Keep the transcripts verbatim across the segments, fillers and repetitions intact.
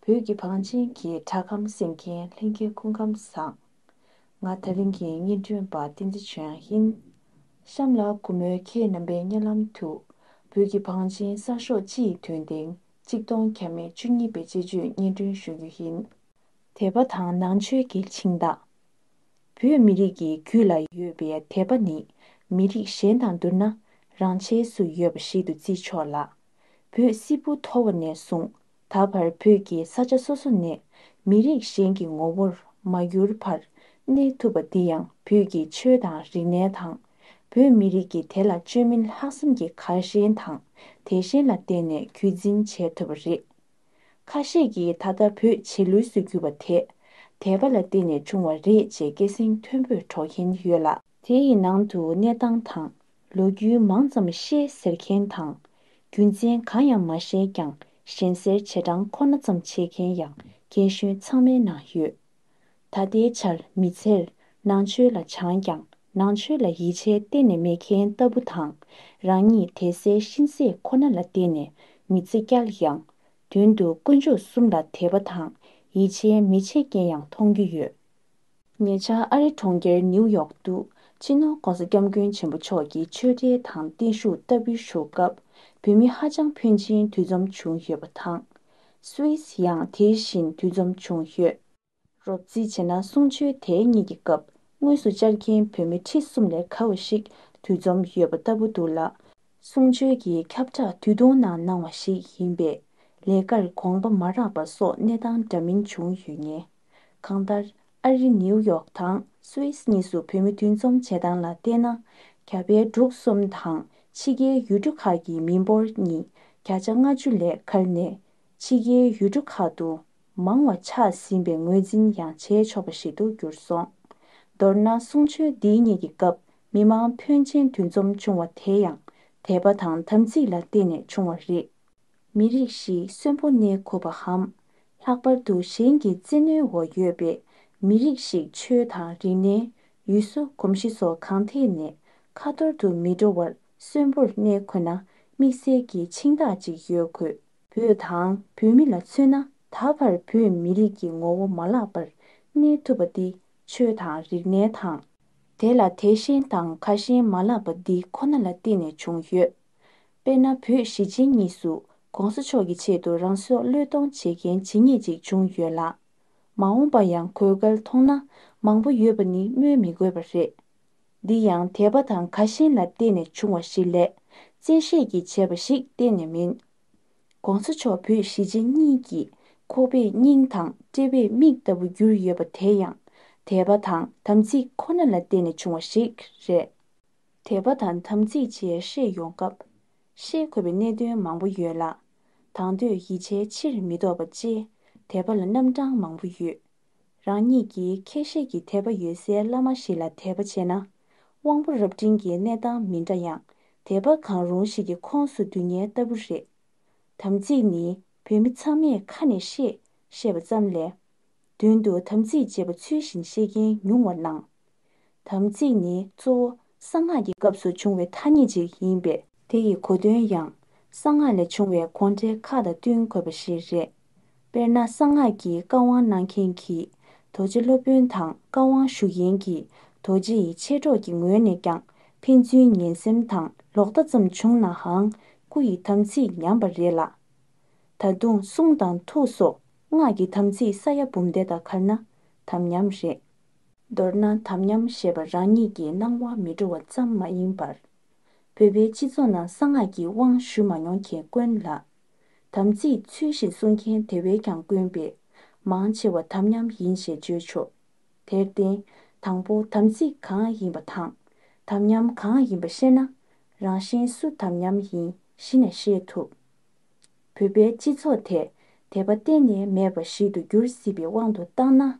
བོད་ཀྱི་བང་ཆེན་གྱི་སྒྲ་ཁམས་གསན་མཁན་ལྷན་རྒྱས་སྐུ་ཁམས་བཟང་། ང་ད་ལན་གྱི་སྙན་སྒྲོན་པ་བསྟན་འཛིན་ཆོས་དབྱངས་ཡིན། གཤམ་ལ་གུས་མོས་ཁྱེད་རྣམ་པའི་སྙན་ལམ་དུ། བོད་ཀྱི་བང་ཆེན་གསར་ཤོག་སྤྱི་ཡི་དོན་ལྡན་གཅིག་སྟོང་བརྒྱ་མེད་བཅུ་གཉིས་པའི་དཔྱད་བརྗོད་སྙན་སྒྲོན་ཞུ་རྒྱུ་ཡིན། དད་པ་དང་ནང་ཆོས་ཀྱི་འཆིང་ཐག། བོད་མི་རིགས་ཀྱི་རྒྱུད་ལ་ཡོད་པའི་དད་པ་ནི། མི་རིགས་གཞན་དང་བསྡུར་ན། རང་ཆས་སུ་ཡོད་པ་ཞིག་ཏུ་བརྩི་ཆོག་ལ། བོད་སིལ་བུ་མཐོ་བ་ནས་བཟུང་ད་བར་བོད་ཀྱི་ས་ཆ་སོ་སོ་ནས་མི་རིགས་གཞན་གྱི་ངོ་བོར་མ་གྱུར་བར་གནས་ཐུབ་པ་འདི་ཡང་བོད་ཀྱི་ཆོས་དང་རིག་གནས་དང་། བོད་མི་རིགས་ཀྱི་དེ་ལ་བཅོས་མིན་ལྷག་བསམ་གྱི་ཁ་ཞེན་དང་དད་ཞེན་ལ་བརྟེན་ནས་རྒྱུད་འཛིན་བྱེད་ཐུབ་པ་རེད། ཁ་ཤས་ཀྱིས་ད་ལྟ་བོད་བྱེས་ལུས་སུ་གྱུར་པ་དེ་དད་པ་ལ་བརྟེན་ནས་བྱུང་བ་རེད་ཅེས་སྐད་གསེང་མཐོན་པོས་སྒྲོག་མཁན་ཡོད་ལ། དེ་ཡི་ནང་དུ་གནས་སྟངས་དང་ལོ་རྒྱུས་མང་ཙམ་ཤེས་ཟེར་མཁན་དང་། རྒྱུ་མཚན་གང་ཡང་མ་ཤེས་ཀྱང་ཞེན་ཟེར་བྱེད་སྟངས་ཁོ་ན་ཙམ་བྱེད་མཁན་ཡང་རྒན་གཞོན་ཚང་མའི་ནང་ཡོད། ད་ལྟའི་ཆར་མི་ཚེར་ནང་ཆོས་ལ་སྦྱངས་ཀྱང་ནང་ཆོས་ལ་ཡིད་ཆེས་གཏན་ནས་མེད་མཁན་ལྟ་བུ་དང་། རང་ཉིད་དད་སའི་གཤིན་སྲས་ཁོ་ན་ལ་བརྟེན་ནས་མི་ཚེ་བསྐྱལ་ཡང་། དོན་དུ་དཀོན་མཆོག་གསུམ་ལ་དད་པ་དང་ཡིད་ཆེས་མི་བྱེད་མཁན་ཡང་མཐོང་རྒྱུ་ཡོད། ཉེ་ཆར་ཨ་རི་གྲོང་ཁྱེར་ནིའུ་ཡོག་ཏུ་སྤྱི་ནོར་༸གོང་ས་༸སྐྱབས་མགོན་ཆེན་པོ་མཆོག་གི་ཆོས་འབྲེལ་དང་བརྟན་བཞུགས་བསྟར་འབུལ་ཞུ་སྐབས་བོད་མི་ཧ་ཅང་ཕོན་ཆེན་འདུ་འཛོམས་བྱུང་ཡོད་པ་དང་། སུད་སི་ཡང་དེ་བཞིན་འདུ་འཛོམས་བྱུང་ཡོད། རོབ་རྩིས་བྱས་ན་གསུང་ཆོས་དེ་གཉིས་ཀྱི་སྐབས་དངོས་སུ་བཅར་མཁན་བོད་མི་ཁྲི་གསུམ་ལས་བརྒལ་བ་ཞིག་འདུ་འཛོམས་ཡོད་པ་ལྟ་བུ་འདུག་ལ། གསུང་ཆོས་ཀྱི་ཁྱབ་བསྒྲགས་དུས་ཐུང་ནང་གནང་བ་ཞིག་ཡིན་པས་ལས་ཀར་དགོངས་པ་མ་རག་པ་སོགས་གནས་སྟངས་འདྲ་མིན་བྱུང་ཡོད་ངེས། གང་ལྟར་ཨ་རི་ནིའུ་ཡོག་དང་སུད་སི་གཉིས་སུ་བོད་མི་འདུ་འཛོམས་བྱེད་སྟངས་ལ་བལྟས་ན། རྒྱ་བལ་འབྲུག་གསུམ་དང་ཕྱི་རྒྱལ་ཡུལ་གྲུ་ཁག་གི་མི་འབོར་གཉིས་བརྒྱ་ཆ་ལྔ་བཅུ་ལས་བརྒལ་ནས་ཕྱི་རྒྱལ་ཡུལ་གྲུ་ཁག་ཏུ་མང་བ་ཆགས་ཟིན་པའི་ངོས་འཛིན་ཡང་བྱས་ཆོག་པ་ཞིག་ཏུ་གྱུར་སོང་། མདོར་ན་གསུང་ཆོས་འདི་གཉིས་ཀྱི་སྐབས་མི་མང་ཕོན་ཆེན་འདུ་འཛོམས་བྱུང་བ་དེ་ཡང་དད་པ་དང་དམ་ཚིག་ལ་བརྟེན་ནས་བྱུང་བ་རེད། མི་རིགས་ཤིག་གསོན་པོ་གནས་དགོས་པའམ། ལྷག་པར་དུ་གཞན་གྱི་བཙན་གནོན་འོག་ཡོད་པའི་མི་རིགས་ཤིག་ཆོས་དང་རིག་གནས། ཡུལ་སྲོལ་གོམས་གཤིས་སོགས་གང་ཐད་ནས་ཁ་ཐོར་དུ་མི་འགྲོ་བར་གསོན་པོར་གནས་དགོས་ན་དམིགས་བསལ་གྱི་འཆིང་ཐག་ཅིག་ཡོད་དགོས། བོད་དང་བོད་མི་ལ་མཚོན་ན་ད་བར་བོད་མི་རིགས་ཀྱི་ངོ་བོ་མ་བརླག་པར་གནས་ཐུབ་པ་འདི་ཆོས་དང་རིག་གནས་དང་། དེ་ལ་དད་ཞེན་དང་ཁ་ཞེན་མ་བརླག་པ་འདི་ཁོ་ན་ལ་བརྟེན་ནས་བྱུང་ཡོད། དཔེར་ན་བོད་གཞིས་བྱེས་གཉིས་སུ་༸གོང་ས་མཆོག་གི་ཆེད་དུ་རང་སྲོག་བློས་གཏོང་བྱེད་མཁན་ཇི་སྙེད་ཅིག་བྱུང་ཡོད་ལ། མ་འོངས་པ་ཡང་དགོས་གལ་མཐོང་ན་མང་པོ་ཡོད་པ་ནི་སྨོས་མི་དགོས་པ་རེད། འདི་ཡང་དད་པ་དང་ཁ་ཞེན་ལ་བརྟེན་ནས་བྱུང་བ་ཞིག་ལས་བཙན་ཤེད་ཀྱིས་བྱས་པ་ཞིག་གཏན་ནས་མིན། ༸གོང་ས་མཆོག་བོད་གཞིས་བྱེས་གཉིས་ཀྱི་ཁོག་པའི་སྙིང་དང་དཔྲལ་བའི་མིག་ལྟ་བུ་གྱུར་ཡོད་པ་དེ་ཡང་དད་པ་དང་དམ་ཚིག་ཁོ་ན་ལ་བརྟེན་ནས་བྱུང་བ་ཞིག་རེད། དད་པ་དང་དམ་ཚིག་ཅེས་བཤད་ཡོང་སྐབས། བཤད་དགོས་པའི་གནད་དོན་མང་པོ་ཡོད་ལ། དང་དོད་ཡིད་ཆེས་ཕྱིར་མི་ལྡོག་པ་བཅས་དད་པ་ལ་རྣམ་གྲངས་མང་པོ་ཡོད། རང་ཉིད་ཀྱིས་ཁྱད་བཤད་ཀྱི་དད་པ་ཡོད་སའི་བླ་མ་ཞིག་ལ་དད་པ་བྱས་ན། དབང་པོ་རབ་འབྲིང་གི་གནས་སྟངས་མི་འདྲ་ཡང་དད་པ་གང་རུང་ཞིག་གི་ཁོངས་སུ་འདུ་མཁན་ལྟ་བུ་རེད། དམ་ཚིག་ནི་བོད་མི་ཚང་མས་ཁ་ནས་བཤད་བཤད་པ་ཙམ་ལས། དོན་དུ་དམ་ཚིག་ཅེས་པ་ཚུལ་བཞིན་བཤད་མཁན་ཉུང་བར་སྣང་། དམ་ཚིག་ནི་གཙོ་བོ་གསང་སྔགས་ཀྱི་སྐབས་སུ་བྱུང་བའི་ཐ་སྙད་ཅིག་ཡིན་པས། དེ་ཡི་གོ་དོན་ཡང་གསང་སྔགས་ལས་བྱུང་བའི་དགོངས་འགྲེལ་ཁག་དང་བསྟུན་དགོས་པ་ཞིག་རེད། དཔེར་ན་གསང་སྔགས་ཀྱི་བཀའ་དབང་གནང་མཁན་གྱི་རྡོ་རྗེ་སློབ་དཔོན་དང་བཀའ་དབང་ཞུ་མཁན་གྱི་རྡོ་རྗེ་ཡི་མཆེད་གྲོགས་ཀྱི་ངོས་ནས་ཀྱང་ཕན་ཚུན་ཉན་སེམས་དང་ལོག་ལྟ་ཙམ་བྱུང་ནའང་སྐུ་ཡི་དམ་ཚིག་ཉམས་པ་རེད་ལ། ད་དུང་གསུང་དང་ཐུགས་སོགས་སྔགས་ཀྱི་དམ་ཚིག་ས་ཡ་འབུམ་སྡེ་དང་འཁར་ན་དམ་ཉམས་རེད། མདོར་ན་དམ་ཉམས་ཞེས་པ་རང་ཉིད་ཀྱི་སྣང་བ་མི་འགྲོ་བ་ཙམ་མ་ཡིན་པར། བོད་པའི་སྤྱི་ཚོགས་ནང་གསང་སྔགས་ཀྱི་དབང་ཞུ་མ་མྱོང་མཁན་དཀོན་ལ། དམ་ཚིག་ཚུལ་བཞིན་སྲུང་མཁན་དེ་བས་ཀྱང་དཀོན་པས་མང་ཆེ་བ་དམ་ཉམས་ཡིན་ཞེས་བརྗོད་ཆོག་དེར་བརྟེན། དང་པོ་དམ་ཚིག་གང་ཡིན་པ་དང་། དམ་ཉམས་གང་ཡིན་པ་ཤེས་ན། རང་གཞན་སུ་དམ་ཉམས་ཡིན་གཞི་ནས་ཤེས་ཐུབ། བོད་པའི་སྤྱི་ཚོགས་དེ་དད་པ་གཏན་ནས་མེད་པ་ཞིག་ཏུ་འགྱུར་སྲིད་པའི་དབང་དུ་བཏང་ན།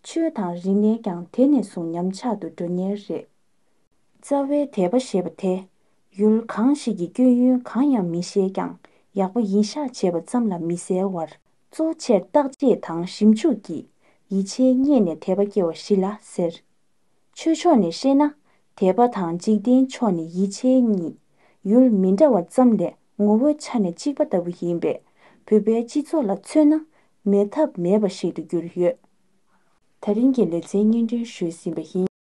ཆོས་དང་རིག་གནས་ཀྱང་དེ་ནས་བཟུང་ཉམས་ཆག་ཏུ་འགྲོ་ཉེན་རེད། རྩ་བའི་དད་པ་ཞེས་པ་དེ། ཡུལ་གང་ཞིག་གི་སྐྱོན་ཡོན་གང་ཡང་མི་ཤེས་ཀྱང་ཡག་པོ་ཡིན་ཤག་བྱས་པ་ཙམ་ལ་མི་ཟེར་བར། གཙོ་ཆེར་བརྟག་དཔྱད་དང་ཞིབ་འཇུག་གིས་ཡིད་ཆེས་རྙེད་ནས་དད་པ་སྐྱེ་བ་ཞིག་ལ་ཟེར། ཆོས་ཕྱོགས་ནས་བཤད་ན། དད་པ་དང་འཇིག་རྟེན་ཕྱོགས་ནས་ཡིད་ཆེས་གཉིས་ཡུལ་མི་འདྲ་བ་ཙམ་ལས་ངོ་བོའི་ཆ་ནས་གཅིག་པ་ལྟ་བུ་ཡིན་པས། བོད་པའི་སྤྱི་ཚོགས་ལ་མཚོན་ན། མེད་ཐབས་མེད་པ་ཞིག་ཏུ་གྱུར་ཡོད། ད་རིང་གི་ལེ་ཚན་སྙན་སྒྲོན་ཞུས་ཟིན་པ་ཡིན།